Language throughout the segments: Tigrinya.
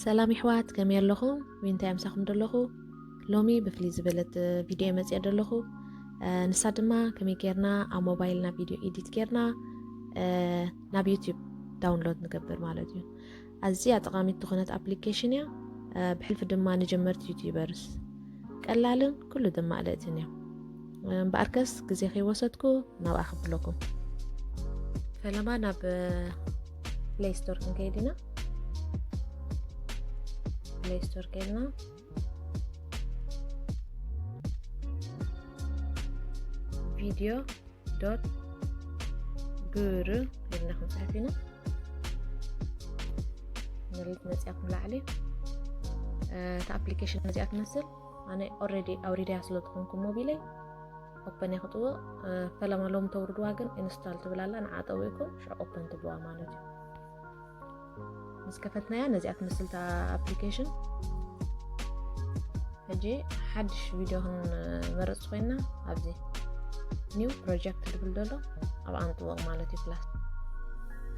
ሰላም ይሕዋት፣ ከመይ ኣለኹም? ወይ እንታይ ኣምሳኹም ደለኹ? ሎሚ ብፍልይ ዝበለት ቪድዮ መፅያ ደለኹ። ንሳ ድማ ከመይ ጌርና ኣብ ሞባይልና ቪድዮ ኤዲት ጌርና ናብ ዩቲዩብ ዳውንሎድ ንገብር ማለት እዩ። ኣዝያ ጠቓሚት ዝኾነት ኣፕሊኬሽን እያ። ብሕልፊ ድማ ንጀመርቲ ዩቲዩበርስ ቀላልን ኩሉ ድማ ኣለእትን እዮም። እምበኣርከስ ግዜ ከይወሰድኩ ናብኣ ክብለኩም። ፈለማ ናብ ፕሌይ ስቶር ክንከይድ ኢና። ፕሌይ ስቶር ከይድና ቪድዮ ዶት ግር ኢልና ክንፅሕፍ ኢና። ንሪት መፅያት ንላዕሊ እታ ኣፕሊኬሽን እዚኣ ትመስል። ኣነ ኦልሬዲ ኣውሪድያ ስለ ዝኾንኩ ሞቢለይ ኦፐን እየ ክጥውቕ። ፈለማ ሎም ተውርድዋ ግን ኢንስታል ትብል ኣላ፣ ንዓ ጠዊቕኩም ሽዑ ኦፐን ትብልዋ ማለት እዩ። ምስ ከፈትናያ ነዚኣ ትመስል እታ ኣፕሊኬሽን። ሕጂ ሓድሽ ቪድዮ ክንመርፅ ኮይና ኣብዚ ኒው ፕሮጀክት ዝብል ዘሎ ኣብኣ ንጥወቕ ማለት እዩ። ፕላስ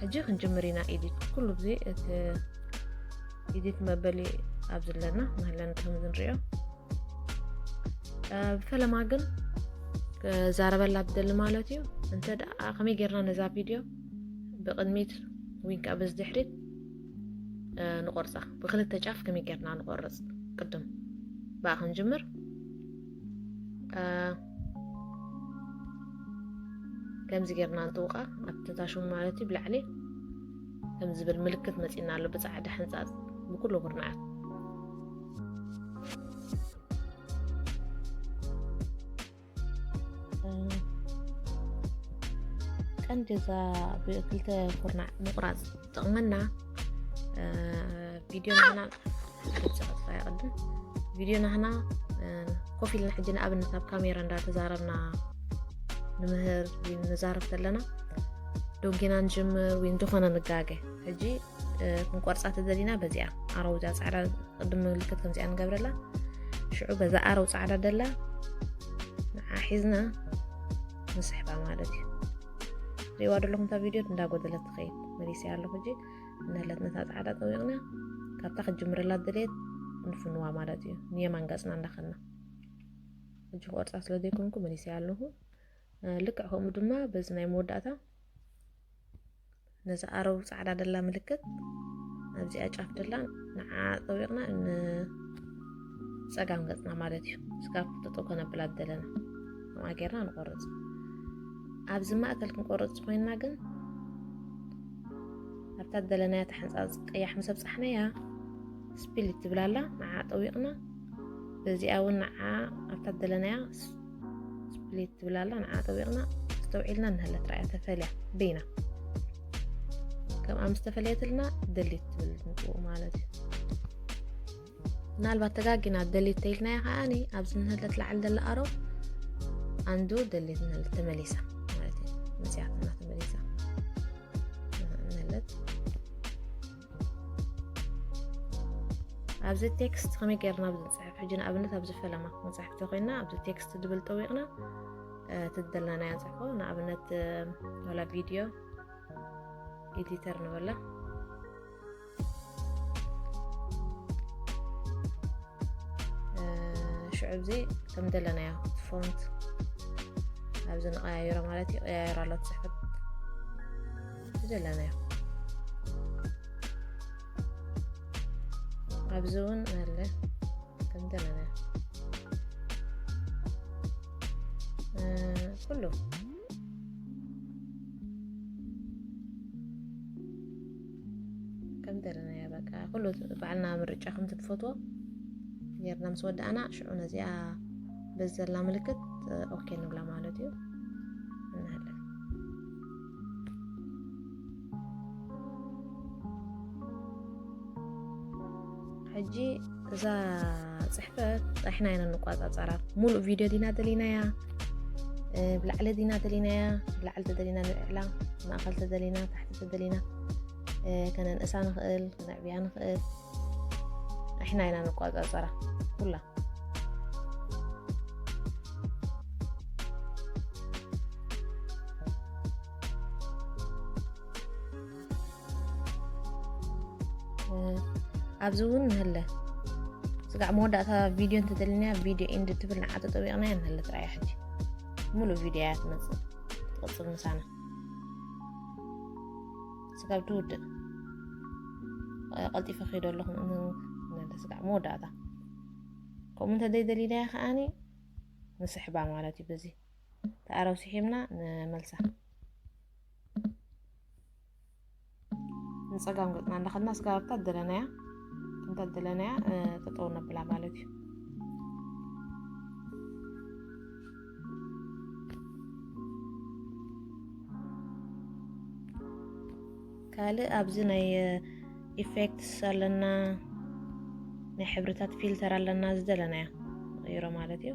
ሕጂ ክንጅምር ኢና ኤዲት። ኩሉ ግዜ እቲ ኤዲት መበሊ ኣብዚ ኣለና፣ ንህለን ከም ዝንሪኦ። ብፈለማ ግን ክዛረበላ ብደሊ ማለት እዩ። እንተ ደኣ ከመይ ጌርና ነዛ ቪድዮ ብቕድሚት ወይ ከዓ በዚ ድሕሪት ንቆርፃ፣ ብክልተ ጫፍ ከመይ ጌርና ንቆርፅ፣ ቅድም ብኣ ክንጅምር። ከምዚ ጌርና ንጥውቃ። ኣብቲ ታሽሙ ማለት እዩ ብላዕሊ ከም ዝብል ምልክት መፂና ኣሎ ብፃዕዳ ሕንፃፅ ብኩሉ ኩርናዓት። ቀንዲ እዛ ብክልተ ኩርናዕ ምቁራፅ ጥቕመና ቪድዮ ናህና ሓንቲ ግዜ ክጥፋ ይቐድም። ቪድዮ ናህና ኮፍ ኢልና ሕጂ ንኣብነት ኣብ ካሜራ እንዳተዛረብና ንምህር ወይ ንዛረብ ከለና ዶንጊና ንጅምር ወይ እንተኾነ ንጋገ። ሕጂ ክንቆርፃ ተደሊና በዚኣ ኣረው እዛ ፃዕዳ ቅድም ምልክት ከምዚኣ ንገብረላ። ሽዑ በዛ ኣረው ፃዕዳ ደላ ንዓ ሒዝና ንስሕባ ማለት እዩ። ሪዋ ደለኹም እታ ቪድዮ እንዳጎደለት ትኸይድ መሊሰያ ኣለኹ። ሕጂ እናለት ነታ ፃዕዳ ጠዊቕና ካብታ ክትጅምረላ ደልየት ንፍንዋ ማለት እዩ። ንየማን ገፅና እንዳኸና ሕጂ ክቆርፃ ስለ ዘይኮንኩ መሊሰያ ኣለኹ። ልክዕ ከምኡ ድማ በዚ ናይ መወዳእታ ነዚ ኣረው ፃዕዳ ደላ ምልክት ኣብዚኣ ጫፍ ደላ ንዓ ጠዊቕና ንፀጋም ገፅና ማለት እዩ። ስጋብ ክትጠጠው ከነብላ ደለና ከምኣ ጌርና ንቆርፅ። ኣብዚ ማእከል ክንቆርፅ ኮይንና ግን ኣብታ ደለናያ ተሓንፃፅ ቀያሕ ምስ ኣብፃሕናያ ስፕሊት ትብል ኣላ፣ ንዓ ጠዊቕና በዚኣ እውን ንዓ ኣብታ ደለናያ ስፕሊት ትብል ኣላ፣ ንዓ ጠዊቕና ኣስተውዒልና ንህለት ረኣያ ተፈልያ በይና ከምኣ ምስ ተፈለየትልና ደሊት ትብል ንጥኡ ማለት እዩ። ምናልባት ተጋጊና ደሊት ተይልናያ ከዓኒ ኣብዚ ንህለት ላዕሊ ደላ ኣሮ ኣንዱ ደሊት ንህለት ተመሊሳ ማለት እዩ። መፅያትና ተመሊሳ ንህለት ኣብዚ ቴክስት ከመይ ጌርና ኣብዚ ንፅሕፍ? ሕጂ ንኣብነት ኣብዚ ፈለማ ክንፅሕፍ ተኮይና ኣብዚ ቴክስት ድብል ጠዊቕና ትደለናያ ንፅሕፎ። ንኣብነት ዋላ ቪድዮ ኤዲተር ንበላ። ሽዑ እዚ ከም ደለናዮ ፎንት ኣብዚ ንቀያይሮ ማለት እዩ። ቀያይሮ ኣሎ ትፅሕፍ ዝደለናዮ። ኣብዚ እውን ኣለ ከም ደለናዮ ኩሉ ከም ደለናዮ በቃ ኩሉ ባዕልና ምርጫ ከም ትፈትዎ ጌርና ምስ ወዳእና ሽዑ ነዚኣ በዚ ዘላ ምልክት ኦኬ ንብላ ማለት እዩ። እናሃለን ሕጂ እዛ ፅሕፈት ጣሕና ኢና ንቋፃፀራ። ሙሉእ ቪድዮ ዲና ደሊናያ፣ ብላዕሊ ዲና ደሊናያ፣ ብላዕሊ ተደሊና ንዕላ፣ ማእኸል ተደሊና፣ ታሕቲ ተደሊና ከነንእሳ ንኽእል፣ ከነዕብያ ንኽእል። ኣሕና ኢና ንቋፃፀራ ኩላ። ኣብዚ እውን ንህለ ስጋዕ መወዳእታ ቪድዮ እንተደሊናያ ቪድዮ ኢንድ ትብል ንዓ ተጠቢቕናያ ንህለ ትረኣያ። ሕጂ ሙሉእ ቪድዮ እያ ትመፅእ፣ ትቕፅል ምሳና። ስጋብ ትውድእ ቀልጢፈ ከይዶ ኣለኹ። ንህለ ስጋዕ መወዳእታ ከምኡ እንተዘይደሊናያ ከዓኒ ንስሕባ ማለት እዩ። በዚ ተኣረው ስሒብና ንመልሳ። ንጸጋም ገጽና እንዳኸድና ስጋብ ኣብታ ደለናያ፣ ከምታ ደለናያ ጠጠው ነብላ ማለት እዩ። ካልእ ኣብዚ ናይ ኢፌክትስ ኣለና፣ ናይ ሕብርታት ፊልተር ኣለና። ዝደለናያ ንቕይሮ ማለት እዩ።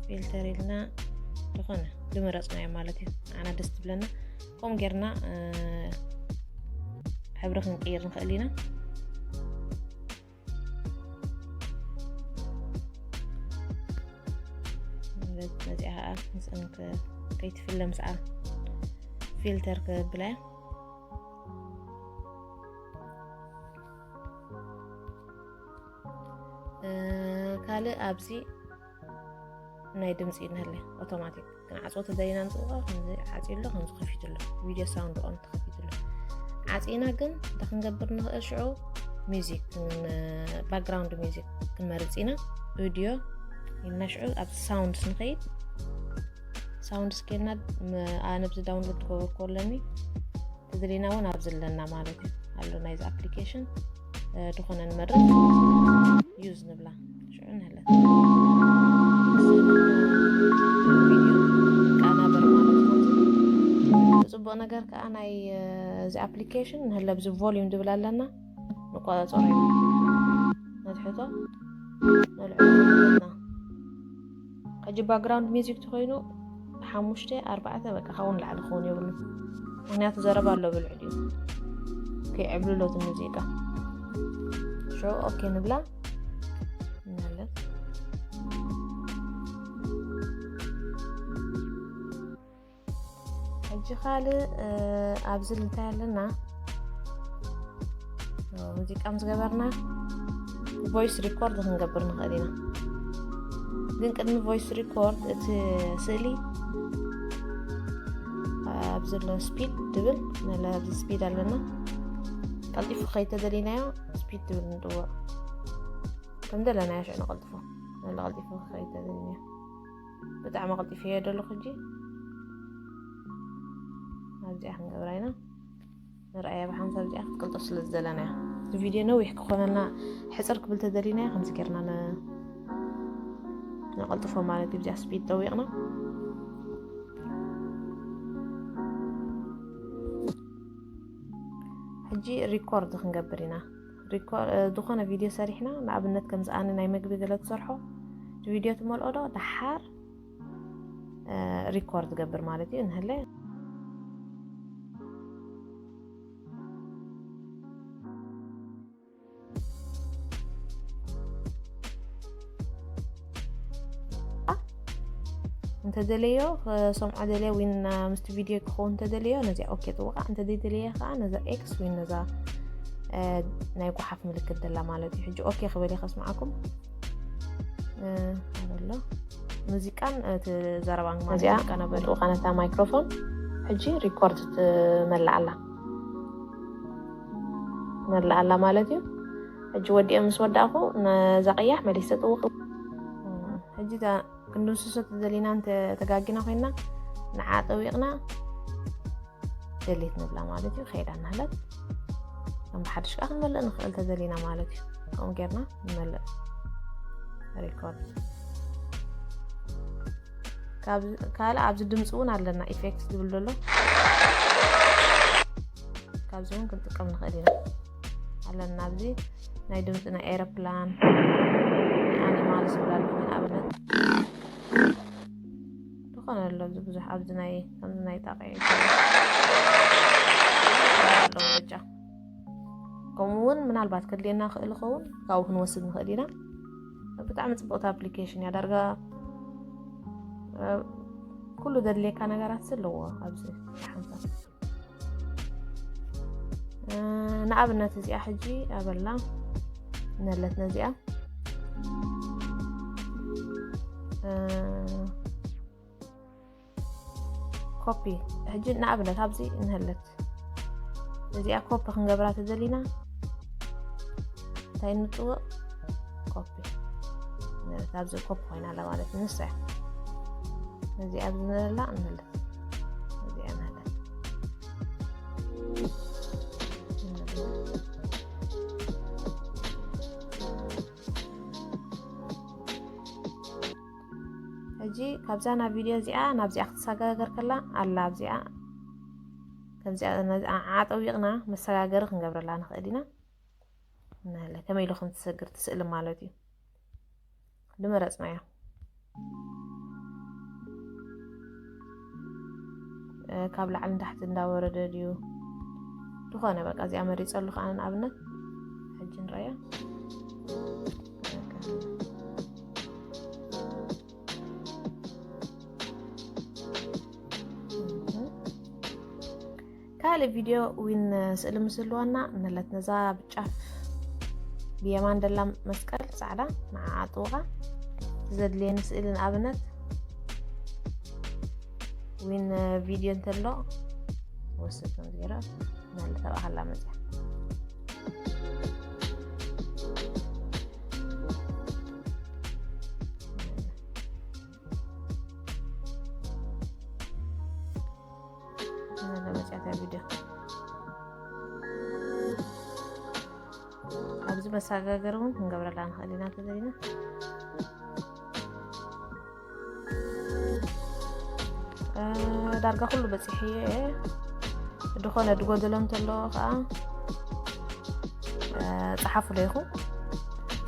ፊልተር ኢልና ዝኾነ ዝመረጽናዮ ማለት እዩ። ንዓና ደስ ትብለና ከምኡ ጌርና ሕብሪ ክንቅይር ንኽእል ኢና። ነዚኣ ከዓ ምስእን ከይትፍለ ምስኣ ፊልተር ክብላ እያ። ካልእ ኣብዚ ናይ ድምፂ እዩ ንህለ ኣውቶማቲክ ክንዓፅዎ ተደሊና ንፅውዖ። ከምዚ ዓፂ ኣሎ፣ ከምዚ ከፊቱ ኣሎ፣ ቪድዮ ሳውንድ ኦን ተኸፊቱ ኣሎ። ዓፂና ግን እንታይ ክንገብር ንኽእል? ሽዑ ሚዚክ፣ ባክግራውንድ ሚዚክ ክንመርፅ ኢና። ኦዲዮ ኢልና ሽዑ ኣብ ሳውንድስ ንኸይድ። ሳውንድስ ከይድና ኣነ ብዚ ዳውንሎድ ዝገበርኩ ኣለኒ። ተደሊና እውን ኣብዚ ኣለና ማለት እዩ ኣሎ ናይዚ ኣፕሊኬሽን። ዝኾነ ንመርጽ ዩዝ ንብላ። ሽዑ ንህለት ቃና በር ማለት እዩ። ጽቡቕ ነገር ከዓ ናይ እዚ ኣፕሊኬሽን ንህለ ብዚ ቮሊዩም ድብል ኣለና ንቆጻጸሮ ኢና። ነትሕቶ ነልዕሎ። ሕጂ ባክግራውንድ ሚዚክ ተኾይኑ ሓሙሽተ ኣርባዕተ በቃ ካብኡ ንላዕሊ ክኸውን የብሉ። ምክንያቱ ዘረባ ኣሎ ብልዕሊኡ ከይዕብልሎ እቲ ሙዚቃ። ሽዑ ኦኬ ንብላ። ማለት ሕጂ ካልእ ኣብዚ እንታይ ኣለና? ሙዚቃ ምስ ገበርና ቮይስ ሪኮርድ ክንገብር ንኽእል ኢና። ግን ቅድሚ ቮይስ ሪኮርድ እቲ ስእሊ ኣብዚ ኣሎ ስፒድ ድብል ነለ ኣብዚ ስፒድ ኣለና። ቀልጢፉ ከይተደሊናዮ ስፒድ ድብል ንጥውዕ። ከም ደለናዮ ሽዕ ንቐልጥፎ። ነለ ቀልጢፉ ከይተደሊናዮ ብጣዕሚ ቀልጢፈዮ ደለኹ ሕጂ። ኣብዚኣ ክንገብራ ኢና። ንርኣያ ብሓንሳብ እዚኣ ክትቅልጠፍ ስለ ዝደለናያ። እቲ ቪድዮ ነዊሕ ክኾነልና ሕፅር ክብል ተደሊናያ ከምዚ ጌርና ነ-፣ ነቐልጥፎ ማለት እዩ። ብዚኣ ስፒድ ጠዊቕና። ሕጂ ሪኮርድ ክንገብር ኢና። ሪኮ-፣ እ፣ ዝኾነ ቪድዮ ሰሪሕና፣ ንኣብነት ከምዚ ኣነ ናይ መግቢ ገለ ትሰርሖ፣ እቲ ቪድዮ ትመልኦ ዶ? ደሓር፣ እ፣ ሪኮርድ ገብር ማለት እዩ። እንሀለ። እንተደለዮ፣ ክሰምዖ ደልየ ወይ ና-፣ ምስቲ ቪድዮ ክኸውን እንተደለዮ፣ ነዚኣ ኦኬ ጥውቓ። እንተዘይደለየ ከዓ ነዛ ኤክስ ወይ ነዛ፣ እ፣ ናይ ጓሓፍ ምልክት ደላ ማለት እዩ። ሕጂ ኦኬ ክብል እየ ከስምዓኩም። እ፣ ኣሎ። ሙዚቃን እቲ ዘረባን ማለት እዚኣ እዩ። ቀነበሪ። ጥውቓ ነታ ማይክሮፎን ሕጂ ሪኮርድ ትመልእ ኣላ። ትመልእ ኣላ ማለት እዩ። ሕጂ ወዲኤ ምስ ወዳእኹ ነዛ ቀያሕ መሊሰ ጥውቕ። እ፣ ሕጂ እዛ ክንድምስሶ ተደሊና እንተ ተጋጊና ኮይንና ንዓ ጠዊቕና ደሊት ንብላ ማለት እዩ። ከይዳ እናሃለት ከም ብሓድሽ ከዓ ክንመልእ ንኽእል ተደሊና ማለት እዩ። ከምኡ ጌርና ንመልእ። ሪኮርድ። ካብ-፣ ካልእ ኣብዚ ድምፂ እውን ኣለና፣ ኢፌክት ዝብል ዘሎ። ካብዚ እውን ክንጥቀም ንኽእል ኢና። ኣለና ኣብዚ ናይ ድምፂ ናይ ኤሮፕላን፣ ናይ ኣኒማል ዝብል ኣሎ፣ ንኣብነት። ዝኾነ ኣሎ፣ ኣብዚ ብዙሕ፣ ኣብዚ ናይ፣ ከምዚ ናይ ጣቕዒ ኣሎ ምርጫ። ከምኡ እውን ምናልባት ከድልየና ክእል ይኸውን፣ ካብኡ ክንወስድ ንኽእል ኢና። ብጣዕሚ ጽብቕቲ ኣፕሊኬሽን እያ። ዳርጋ፣ እ፣ ኩሉ ዘድልየካ ነገራት ኣለዎ ኣብዚ ሓንሳብ። ንኣብነት እዚኣ ሕጂ ኣበላ ነለት ነዚኣ ኮፒ። ሕጂ ንኣብነት ኣብዚ እንህለት እዚኣ ኮፒ ክንገብራ ተደሊና እንታይ ንጥውቕ? ኮፒ። ኣብዚ ኮፒ ኮይና ኣላ ማለት ንሳ እያ። እዚኣ ኣብዚ ንህላ እንህለት እዚኣ ንህለት ሕጂ ካብዛ ናብ ቪድዮ እዚኣ ናብዚኣ ክትሰጋገር ከላ ኣላ ኣብዚኣ ከምዚኣ ዓጠዊቕና መሰጋገሪ ክንገብረላ ንኽእል ኢና። ንለ ከመይ ኢሉ ከም ትሰግር ትስእሊ ማለት እዩ። ዝመረጽናዮ ካብ ላዕሊ ንታሕቲ እንዳወረደ ድዩ ዝኾነ በቃ እዚኣ መሪጸሉ ከዓ ንኣብነት ሕጂ ንረያ ካልእ ቪድዮ ዊን ስእሊ ምስ ህልዋና ንለት ነዛ ብጫፍ ብየማን ደላ መስቀል ፃዕዳ ንዓዓ ጥውቓ ዘድልየኒ ስእሊ ንኣብነት ዊን ቪድዮ እንተሎ ወስድ ከም ገይረ ናለ ተባሃላ መፅያ መፅያታ ቪድዮ ኣብዚ መሰጋገሪ እውን ክንገብረላ ንኽእል ኢና ተዘይና ዳርጋ ኩሉ በፂሕዮ እየ ዝኾነ ድጎደሎ እንተለዎ ከዓ ፀሓፉ ለይኹም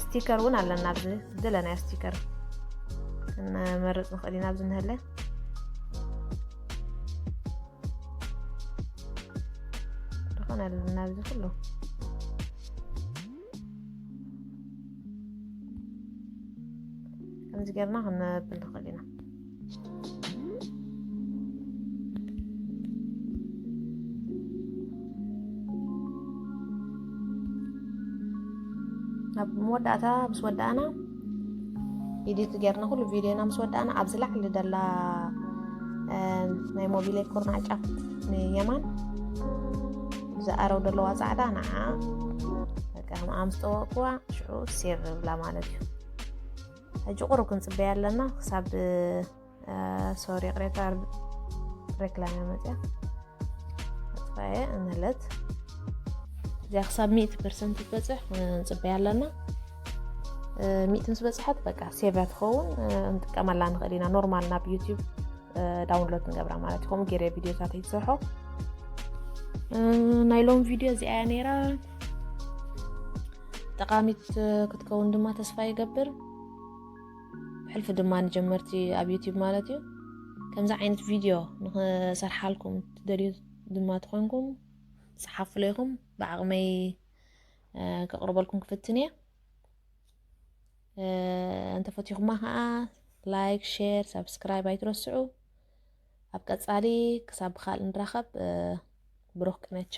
ስቲከር እውን ኣለና ኣብዚ ዝደለናዮ ስቲከር ክንመርፅ ንኽእል ኢና ኣብዚ ንህለ ዝኾነ ኣለና ኣብዚ ኩሉ ከምዚ ጌርና ክንብል ንኽእል ኢና ናብ መወዳእታ ምስ ወዳእና ኢዲት ጌርና ኩሉ ቪድዮና ምስ ወዳእና ኣብዚ ላዕሊ ደላ ናይ ሞቢለይ ኩርናዕ ጫፍ ንየማን ብዛ ኣረው ደለዋ ፃዕዳ ንዓ ከም ኣምስጠወቅዋ ሽዑ ሴቭ ብላ ማለት እዩ ሕጂ ቁሩብ ክንፅበያ ኣለና ክሳብ ሶሪ ቅሬታ ሬክላም መፅያ ኣጥፋየ እንለት እዚኣ ክሳብ ሚእቲ ፐርሰንት ትበፅሕ ንፅበያ ኣለና ሚእቲ ምስ በፅሐት በቃ ሴቭያ ትኸውን እንጥቀመላ ንኽእል ኢና ኖርማል ናብ ዩቲብ ዳውንሎድ ንገብራ ማለት እዩ ከምኡ ገይረ ቪድዮታት ይትሰርሖ ናይ ሎም ቪድዮ እዚኣ እያ ነይራ ጠቃሚት ክትከውን ድማ ተስፋ ይገብር ብሕልፊ ድማ ንጀመርቲ ኣብ ዩቲብ ማለት እዩ ከምዚ ዓይነት ቪድዮ ንክሰርሓልኩም ትደልዩ ድማ ትኾንኩም ፀሓፉለይኹም ብዓቕመይ ከቕርበልኩም ክፍትን እየ እንተፈቲኹማ ከዓ ላይክ ሸር ሳብስክራይብ ኣይትረስዑ ኣብ ቀፃሊ ክሳብ ብካልእ ንራኸብ ብሩክ ቅነቻ